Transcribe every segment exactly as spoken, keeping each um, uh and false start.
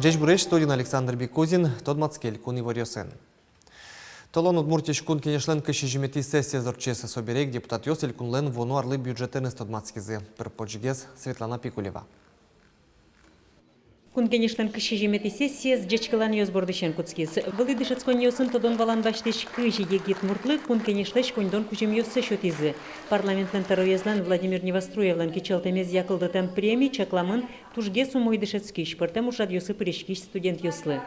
Ӟечбуресь! Студиын Александр Бекузин. Тодматске элькун иворъёсын. Толон Удмуртиысь Кун Кенешлэн кызь сизьыметӥ сессиез ортчиз. Собере ик депутатъёс элькунлэн вуоно арлы бюджетэныз тодматскизы. Пыр-почгес Светлана Пикулева. Кун Кенешлэн кызь сизьыметӥ сессиез ӟечкыланъёс бордысен кутскиз. Вылӥ дышетсконъёсын тодон-валан басьтӥсь кызь егит муртлы Кун Кенешлэсь коньдон кузьымъёссэ сётӥзы. Парламентлэн тӧроезлэн Владимир Невоструевлэн кичӧлтэмезъя кылдытэм преми чакламын тужгес умой дышетскись, пӧртэм ужрадъёсы пыриськись студентъёслы.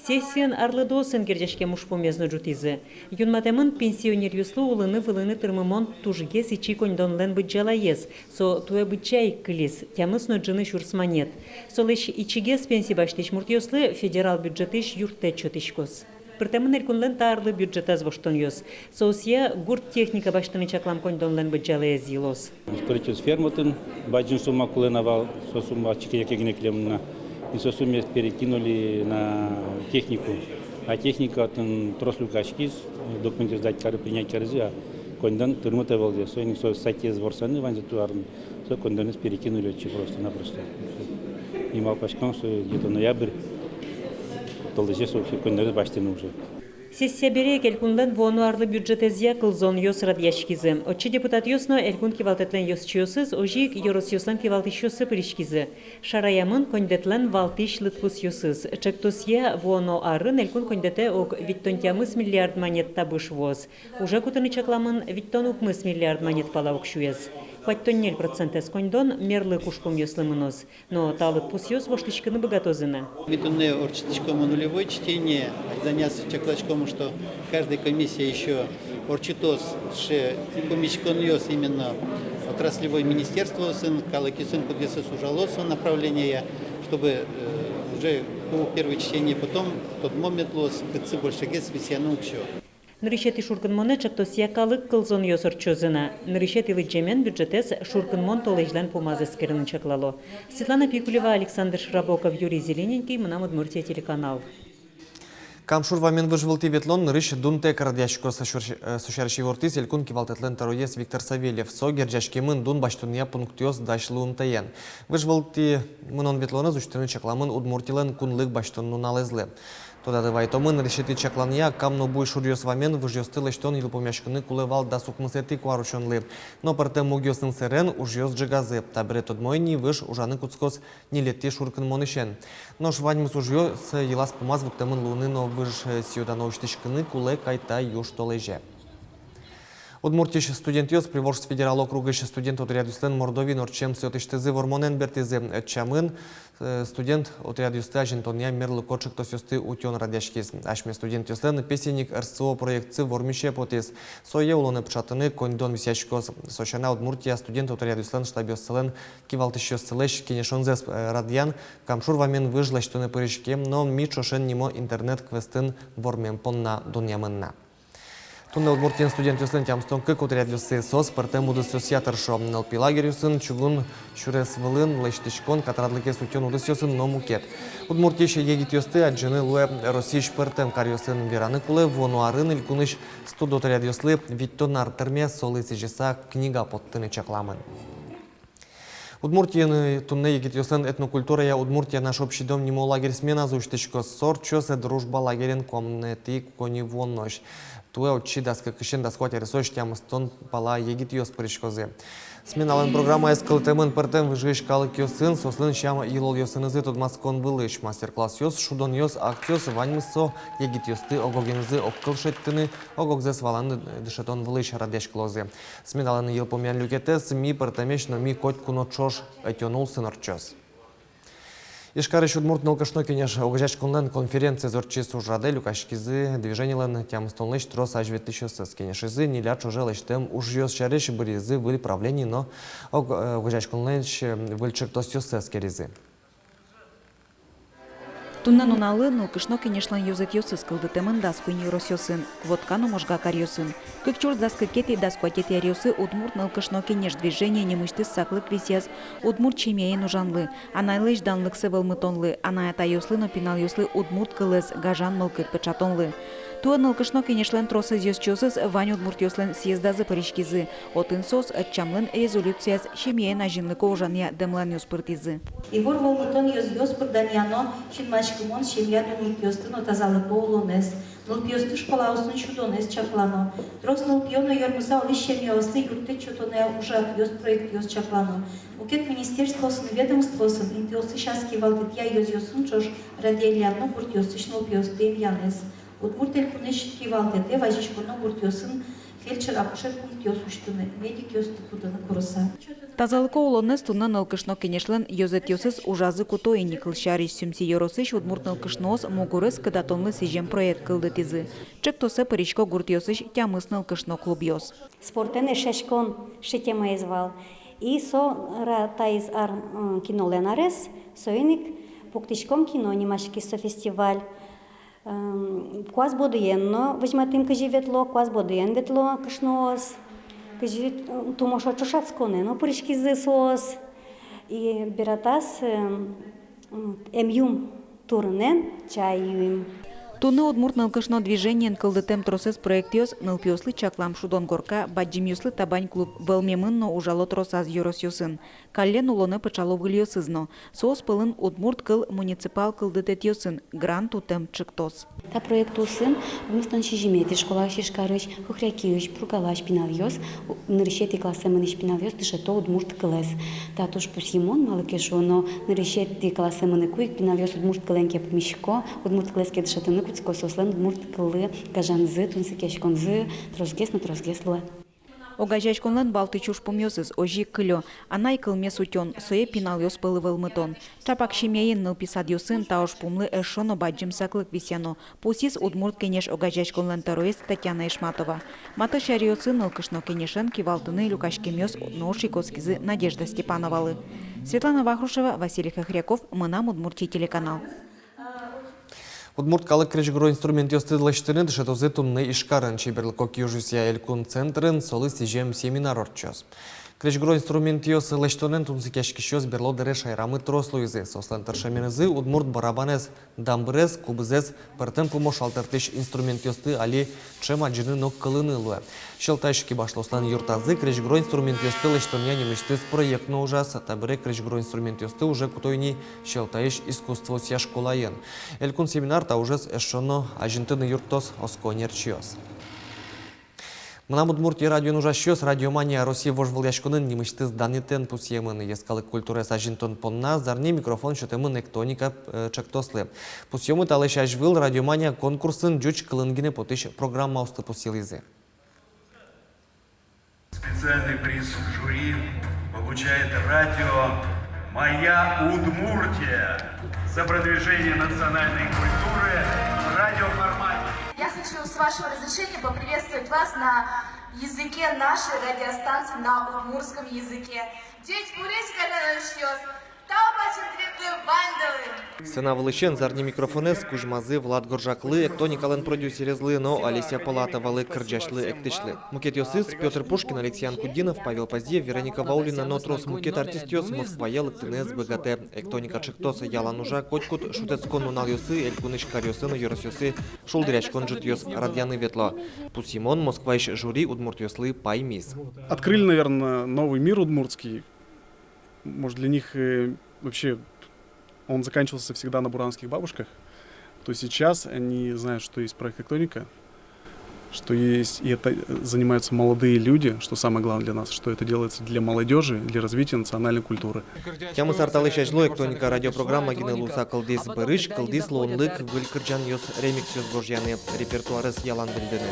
Сессиын арлыдоосын герӟаськем ужпумез но ӝутӥзы. Юнматэмын пенсионеръёслы улыны-вылыны тырмымон тужгес ичи коньдонлэн быдӟалаез. Со туэ быдӟа ик кылиз, тямыс но ӝыны сюрс манет. Солэсь ичигес пенси басьтӥсь муртъёслы федерал бюджетысь юрттэт сётӥськоз. Пыртэмын элькунлэн та арлы бюджетаз воштонъёс. Соосъя гурт техника басьтыны чаклам коньдонлэн быдӟалаез йылоз. Строительство фермы отын бадӟым сумма кулэ на вал, со сумма чик-чик гинэ кылемын на. И со суммаез перекинули на технику. А техника отын трос люкаськиз, документъёс сдать карыны, принять каризы, а коньдон тырмыт ӧвӧл ни. Соин ик со статьяез ворсаны ваньзэ туэ арын. Со коньдонэз перекинули отчы просто-напросто. И малпаськом, что где-то ноябрь толэзе со коньдонэз басьтыны уже. Сессия бере ик элькунлэн вуоно арлы бюджетэзъя кылзонъёс радъяськизы. Отчы депутатъёс но элькун кивалтэтлэн ёзчиосыз, озьы ик ёросъёслэн кивалтӥсьёссы пыриськизы. Шараямын коньдэтлэн валтӥсь лыдпусъёсыз. Ӵектосъя, вуоно арын элькун коньдэтэ ог витьтон тямыс миллиард манет табыш вуоз. Уже кутыны чакламын витьтон укмыс миллиард манет пала уксёез. Куатьтон ньыль процентэз коньдон мерлык ужпумъёслы мыноз. Но та лыдпусъёс воштӥськыны быгатозы на. Ми туннэ ортчытӥськомы нулевое чтение, азьланяз чакласькомы, что каждая комиссия ещё ортчытоз сыӵе пумиськонъёс именно отраслевой министерствоосын, калыкъёсын, кудъёсыз ужало со направление, чтобы, э, уже ку первое чтение потом тодмо мед луоз, кытчы большегес висъяны уксё. Нырысетӥ шуркынмонэ ӵектосъя калык кылзонъёс ортчозы на. Нырысетӥ лыдӟемен бюджетэз шуркынмон толэзьлэн пумаз эскерыны чаклало. Светлана Пикулева, Александр Широбоков, Юрий Зелененький, «Мынам Удмуртие» телеканал. Кам шур вамен выж вылтӥ ветлон нырысь дунтэк радъяськоз. Со сярысь, э, со сярысь ивортӥз элькун кивалтэтлэн тӧроез Виктор Савельев. Со герӟаськемын дун басьтонъя пунктъёс дась луымтэен. Выж вылтӥ мынон-ветлонэз усьтыны чакламын Удмуртилэн кунлык басьтон нуналэзлы. Тодады вайтомы, нырысетӥ чакланъя, кам но буй шуръёс вамен выжъёсты лэсьтон йылпумъяськыны кулэ вал дас укмысэтӥ куарусёнлы. Но пӧртэм мугъёсын сэрен ужъёс ӝегазы. Табере тодмо ини, выж ужаны кутскоз ньылетӥ шуркынмонысен. Нош ваньмыз ужъёс йылаз-пумаз вуттэмын луыны но выж, э, сӥё-дано усьтӥськыны кулэ кадь та южтолэзе. Удмуртиысь студентъёс Приволжск федерал округысь студент отрядъёслэн Мордовиын ортчем сётысьтызы вормонэн бертӥзы. Ӧтчамын, э, студент отрядъёсты азинтонъя мерлыко ӵектосъёсты утён радъяськиз. Асьме студентъёслэн «Песенник РСО» проектсы вормисе потӥз. Сое улонэ пыӵатыны коньдон висъяськоз. Со сяна, Удмуртия студент отрядъёслэн штабъёссылэн кивалтӥсьёссылэсь кенешонзэс, э, радъян Кам шур вамен выж лэсьтыны пыриське, но «Ми ӵошен» нимо интернет-квестын вормем понна дунъямын на. Туннэ Удмуртиын студентъёслэн тямыстон кык отрядъёссы, соос пӧртэм удысъёсъя тыршо: нылпи лагерьёсын, чугун сюрес вылын лэсьтӥськон, катрадлыкез утён удысъёсын но мукет. Удмуртиысь егитъёсты адӟыны луэ Россиысь пӧртэм каръёсын. Вераны кулэ, вуоно арын элькунысь студотрядъёслы витьтон ар тырме, солы сӥзьыса книга поттыны чакламын. Удмуртиын туннэ егитъёслэн «Этнокультурая Удмуртия — наш общий дом» нимо лагерь сменазы усьтӥськоз. Со ортчоз «Дружба» лагерен куамынэтӥ коньывуонозь. Туэ отчы дас кыкысен дас куать аресозь тямыстон пала егитъёс пыриськозы. Сменалэн программаез кылдытэмын пӧртэм выжыысь калыкъёсын, соослэн сям-йылолъёсынызы тодматскон вылысь. Мастер-классъёс, шудонъёс, акциос — ваньмыз со егитъёсты ог-огенызы огкыл шедьтыны, ог-огзэс валаны дышетон вылысь радъяськылозы. Сменалэн йылпумъян люкетэз — ми пӧртэмесь но ми котьку но ӵош ӧтён улсын ортчоз. Ижкарысь Удмурт нылкышно кенеш огазеяськонлэн конференциез ортчиз. Ужрадэ люкаськизы движенилэн тямыстонлэсь трос азьветлӥсьёсыз. Кенешизы ньыля ӵоже лэсьтэм ужъёс сярысь, быръизы выль правление но ог-, э, огазеяськонлэсь, э, выль ӵектосъёссэ эскеризы. Туннэ нуналлы нылкышно кенешлэн ёзэтъёсыз кылдытэмын дас куинь ёросъёсын, Вотка но Можга каръёсын. Кык сюрс дас кыкетӥ — дас куатетӥ аръёсы Удмурт нылкышно кенеш движение нимысьтыз саклык висъяз удмурт семьяен ужанлы, анайлэсь данлыксэ вӧлмытонлы, анай-атайёслы но пиналъёслы удмурт кылэз гажан мылкыд пыӵатонлы. Туэ нылкышно кенешлэн тросэз ёзчиосыз вань удмуртъёслэн съездазы пыриськизы. Отын соос ӧтчамлэн резолюцияз семьяен азинлыко ужанъя дэмланъёс пыртӥзы. Ивор вӧлмытон ёзъёс пыр данъяно синмаськымон семья дунлыкъёсты но тазалыко улонэз. Нылпиосты школаосын сюдонэз чаклано. Трос нылпиё но ёрмыса улӥсь семьяослы юрттэт сётонъя ужрадъёс, проектъёс чаклано. Мукет министерствоосын, ведомствоосын интыослы ас кивалтэтъя ёзъёсын ӵош радъяллям но гуртъёсысь нылпиосты эмъянэз. Удмурт Элькунысь кивалтэтэ вазиськоно гуртъёсын фельдшер-акушер пунктъёс усьтыны, медикъёсты кутыны курыса. Тазалыко улонэз туннэ нылкышно кенешлэн ёзэтъёсыз ужазы куто ини. Кылсярысь, Сюмси ёросысь удмурт нылкышноос мугорез кыдатонлы сӥзем проект кылдытӥзы. Ӵектосэ пырисько гуртъёсысь тямыс нылкышно клубъёс. Спортэн эшъяськон сыӵе темаез вал. И со ра-, таиз ар, м, кинолэн арез, соин ик «Пуктӥськом кино» нимаськиз со фестиваль. М, куас бодыен но возьматӥм, кызьы ветло, куас бодыен ветло кышноос, кызьы, м, тумошо ӵошатсконэ но пыриськизы соос. И бератаз, м, м, эмъюм турынэн чай юим. Туннэ удмурт нылкышно движениен кылдытэм тросэз проектъёс: нылпиослы чаклам шудон горка, бадӟымъёслы табань клуб, вӧлмемын но ужало тросаз ёросъёсын. Каллен улонэ пыӵало выльёсыз но. Соос пӧлын удмурт кыл муниципал кылдытэтъёсын грант утэм ӵектос. Та проект улсын укмыстон сизьыметӥ школаысь Ижкарысь, Хохрякиысь, Пургалась пиналъёс, у-, нырысетӥ классэ мынӥсь пиналъёс дышето удмурт кылэз. Та туж пусйымон, малы ке шуоно, нырысетӥ классэ мыныку ик пиналъёс удмурт кылэн ке пумисько, удмурт кылэз ке дышетыны кутско, соослэн удмурт кыллы гажанзы, тунсыкъяськонзы тросгес но тросгес луэ. Огазеяськонлэн валтӥсь ужпумъёсыз озьы ик кылё: анай кылмес утён, сое пиналъёс пӧлы вӧлмытон. Ӵапак семьяен, нылпи садъёсын та ужпумлы эшшо но бадӟым саклык висъяно, пусйиз «Удмурт кенеш» огазеяськонлэн тӧроез Татьяна Ишматова. Матысь аръёсы нылкышно кенешен кивалтыны люкаськемъёс нош ик оскизы Надежда Степановалы. Светлана Вахрушева, Василий Хохряков, «Мынам Удмуртие» телеканал. Удмурт калык крезьгуро инструментъёсты лэсьтыны дышетозы туннэ Ижкарын. Чеберлыко киужъёсъя элькун центрын солы сӥзем семинар ортчоз. Крезьгуро инструментъёс лэсьтонэн тунсыкъяськисьёс берло дыре шаерамы трос луизы. Соослэн тыршеменызы удмурт барабанэз, дамбырез, кубызэз, пӧртэм пумо шалтыртӥсь инструментъёсты али ӵем адӟыны но кылыны луэ. Сьӧлтаысь кибашлыослэн юртазы крезьгуро инструментъёсты лэсьтонъя нимысьтыз проект но ужаз. Табере крезьгуро инструментъёсты уже куто ини Сьӧлтаысь искусствоосъя школаын. Элькун семинар та ужез эшшо но азинтыны юрттоз, оско ӧнерчиос. «Мынам Удмуртие» радиоын ужасьёс «Радиомания» Россиысь вожвылъяськонын нимысьтыз данъетэн пусъемын. Йӧскалык культураез азинтон понна «Зарни микрофон» сётэмын «Эктоника» э, ӵектослы. Пусъёмы, талэсь азьвыл «Радиомания» конкурсын ӟуч кылын гинэ потӥсь программаосты пусйылӥзы. Специальный приз жюри получает радио «Моя Удмуртия» за продвижение национальной культуры в радиоформате. Я хочу, с вашего разрешения, поприветствовать вас на языке нашей радиостанции, на удмуртском языке. Ӟеч буресь, каллен улӥсьёс! Тау бадӟым тӥледлы ваньдылы! Сцена вылысен «Зарни микрофонэз» кузьмазы Влад Горжаклы, «Эктоникалэн» продюсерезлы, но Олеся Полатовалы, кырӟасьлы-эктӥсьлы. Мукетъёсыз: Пётр Пушкин, Алексей Анкудинов, Павел Поздеев, Вероника Ваулина но трос мукет артистъёс Москвае лыктыны ӧз быгатэ. «Эктоника» ӵектос ялан ужа. Котькуд шутэтскон нуналъёсы элькунысь каръёсы но ёросъёсы шулдыръяськон ӝытъёс радъяны ветло. Пусйымон: Москваысь жюри удмуртъёслы паймиз. Открыли, наверное, новый мир удмуртский. Может, для них, э, вообще он заканчивался всегда на «Буранских бабушках», то сейчас они знают, что есть проект «Эктоника», что есть, и это, э, занимаются молодые люди, что самое главное для нас, что это делается для молодёжи, для развития национальной культуры. Тямыс ар талэсь азьло «Эктоника» радиопрограмма гинэ луыса кылдӥз. Бӧрысь кылдӥз луонлык выль кырӟанъёс, ремиксъёс гожъяны, репертуарез ялан бельдыны.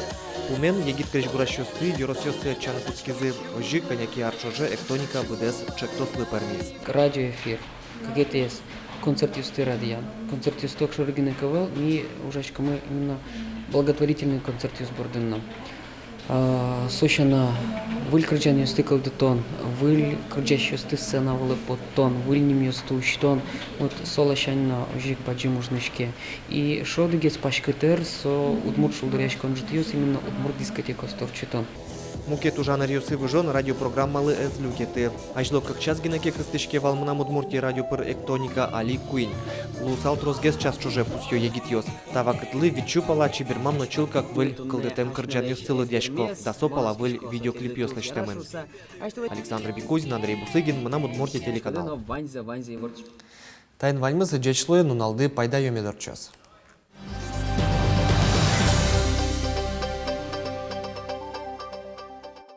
Пумен егит крезьгурасьёсты ёросъёсы ӧтчаны кутскизы. Озьы кӧня ке ар ӵоже «Эктоника» быдэс ӵектослы пӧрмиз. Радиоэфир, кыкетӥез, концертъёсты радъян. Концертъёсты огшоры гинэ ӧвӧл, ми ужаськомы именно благотворительный концертъёс бордын но. А, со сяна, выль кырӟанъёсты кылдытон, выль кырӟасьёсты сцена вылэ поттон, выль нимъёсты усьтон, вот со ласянь но озьы ик бадӟым уж нуиське. И шӧдыгес паськытэр — со удмурт шулдыръяськон ӝытъёс, именно удмурт дискотекаосты ортчытон. Мукет ужанъёсы выжон радиопрограммалы ӧз люкеты. Азьло кык час гинэ ке кыстӥське вал «Мынам Удмуртие» радио пыр «Эктоника», али куинь. Луысал тросгес час ӵоже, пусъё егитъёс. Та вакытлы витьсю пала чебермам но чылкак выль кылдытэм кырӟанъёсты лыдъясько, дасо пала выль видеоклипъёс лэсьтэмын. Александр Бикузин, Андрей Бусыгин, «Мынам Удмуртие» телеканал. Таин ваньмыз. Ӟеч луэ, нуналды пайдаё мед ортчоз.